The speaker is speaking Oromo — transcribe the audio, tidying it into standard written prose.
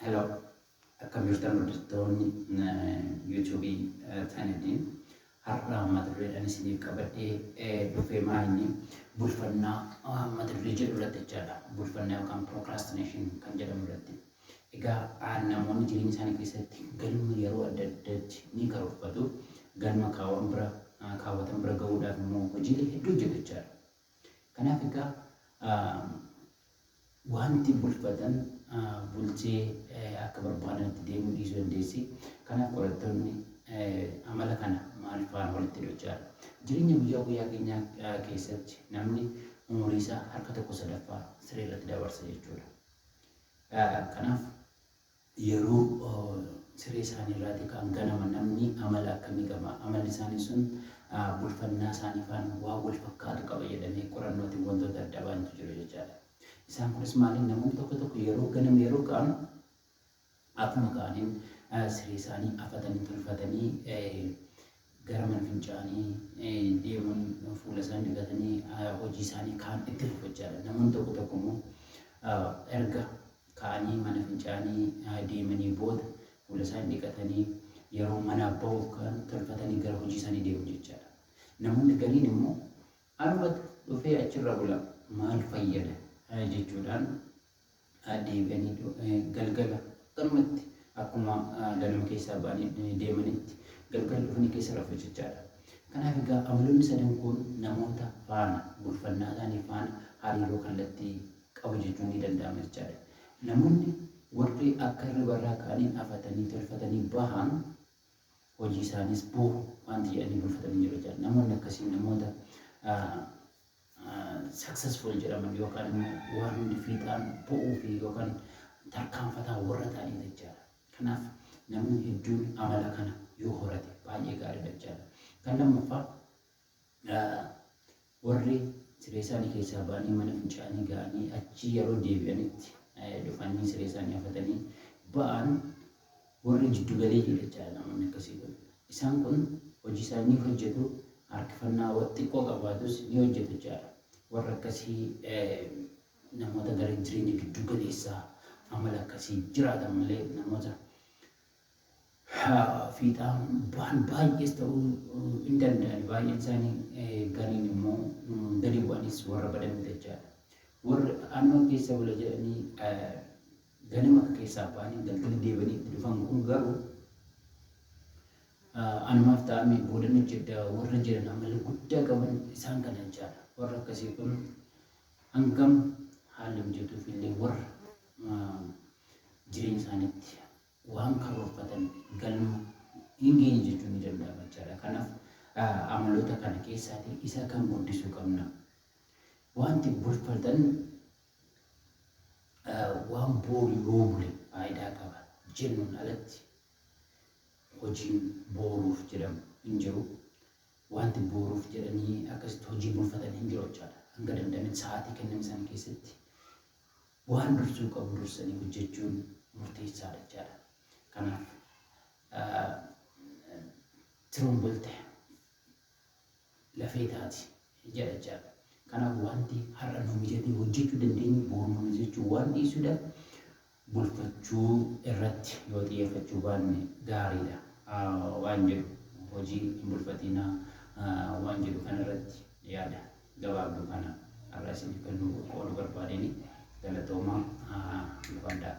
Hello, akkam jirtan hordoftoonni YouTubeii Tanadiin? Har'a mata dureedhaan isiniif qabadhee dhufee maa inni bulfannaa mata duree jedhu irratti jechaadha. Bulfannaa yookaan procrastination kan jedhamu irratti. Egaa namoonni jireenya isaanii keessatti galma yeroo adda addaatti ni karoorfatu. Galma kaawwan bira kaawwatan bira gahuudhaaf immoo hojiilee hedduu hojjetu jechaadha. Kanaaf egaa wanti bulfatan bulchee akka barbaadanitti deemuu dhiisuu dandeessi. Kanaaf qorattoonni amala kana maal faana walitti hidhu jechaadha. Jireenya guyyaa guyyaa keenyaa keessatti namni umurii isaa harka tokko sadaffaa siree irratti dabarsa jechuudha. Kanaaf yeroo siree isaanii irraatii ka'an ganama namni amala akkamii qaba? Amalli isaanii sun bulfannaa isaanii faana waan wal fakkaatu qaba jedhamee qorannootiin wantoota adda ba'antu jiru jechaadha. Isaan kunis maali? Namoonni tokko tokko yeroo ganama yeroo ka'an akkuma ka'aniin siree isaanii afatanii tolfatanii gara mana fincaanii deemuun fuula isaanii dhiqatanii hojii isaanii kaan itti fufu jechaadha. Namoonni tokko tokko immoo erga ka'anii mana fincaanii deemanii booda fuula isaanii dhiqatanii yeroo manaa bahuuf ka'an tolfatanii gara hojii isaanii deemu jechaadha. Namoonni gariin immoo anumatu dhufee achirra bula, maal fayyada jechuudhaan deebi'anii galgala akkanumatti akkuma ganama keessaa ba'anii deemanitti galgala dhufanii keessa rafu jechaadha. Kanaaf egaa amaloonni sadan kun namoota faana bulfannaa isaanii faana hariiroo kallattii qabu jechuun ni danda'ama jechaadha. Namoonni warri akka hirribarraa ka'aniin afatanii tolfatanii bahan hojii isaaniis bu'u wanti jedhanii bulfatanii jiru jechaadha. Namoonni akkasii namoota successful jedhaman yookaan immoo waan hundi fiixaan bu'uu fi yookaan tarkaanfataa warra ta'anii jechaadha. Kanaaf namni hedduun amala kana yoo horate baay'ee gaariidha jechaadha. Kan lammaffaa, warri siree isaanii keessaa ba'anii mana fincaanii ga'anii achii yeroo deebi'anitti dhufanii siree isaanii afatanii ba'an warri jiddu galeeyyii jechaadha namoonni akkasii kun. Isaan kun hojii isaanii ni hojjetu, harkifannaa xiqqoo qabaatus ni hojjetu jechaadha. Warra akkasii namoota gara jireenya giddu galeessaa amala akkasii jiraatan malee namoota fiixaan ba'an baay'ees ta'uu hin danda'an. Baay'een isaanii gariin immoo gadi bu'anis warra badan jechaadha. Warri anuma keessa bula jedhanii ganama akka keessaa ba'anii galgala deebi'anii itti dhufan kun garuu anumaaf ta'ame boodan hojjedha warra jedhan amala guddaa qaban isaan kana jechaadha. Warra akkasii kun hangam haalli mijatuuf illee warra jireenya isaaniitti waan karoorfatan galma hin geenye jechuun ni danda'ama jechaadha. Kanaaf amaloota kana keessaatii isa kan guddisuu qabna. Wanti bulfatan waan booru yoo bule faayidaa qaba jennuun alatti hojiin booruuf jedhamu hin jiru. Wanti booruuf jedhanii akkasitti hojii bulfatan hin jiru jechaadha. Hanga danda'ametti sa'aatii kenname sana keessatti waan dursuu qabu dursanii hojjechuun murteessaadha jechaadha. Kanaaf tiruun bulte lafee taati jedha jechaadha. Kanaaf wanti har'a nu mijatee hojjechuu dandeenyu boru nu mijachuu waan dhiisuudhaaf bulfachuu irratti yoo xiyyeeffachuu baanne gaariidha waan jedhu, hojii hin bulfatinaa waan jedhu kanarratti yaada gabaabduu kana har'a isiniif kennuu qooduu barbaadeni. Galatoomaa, ulfaadhaa.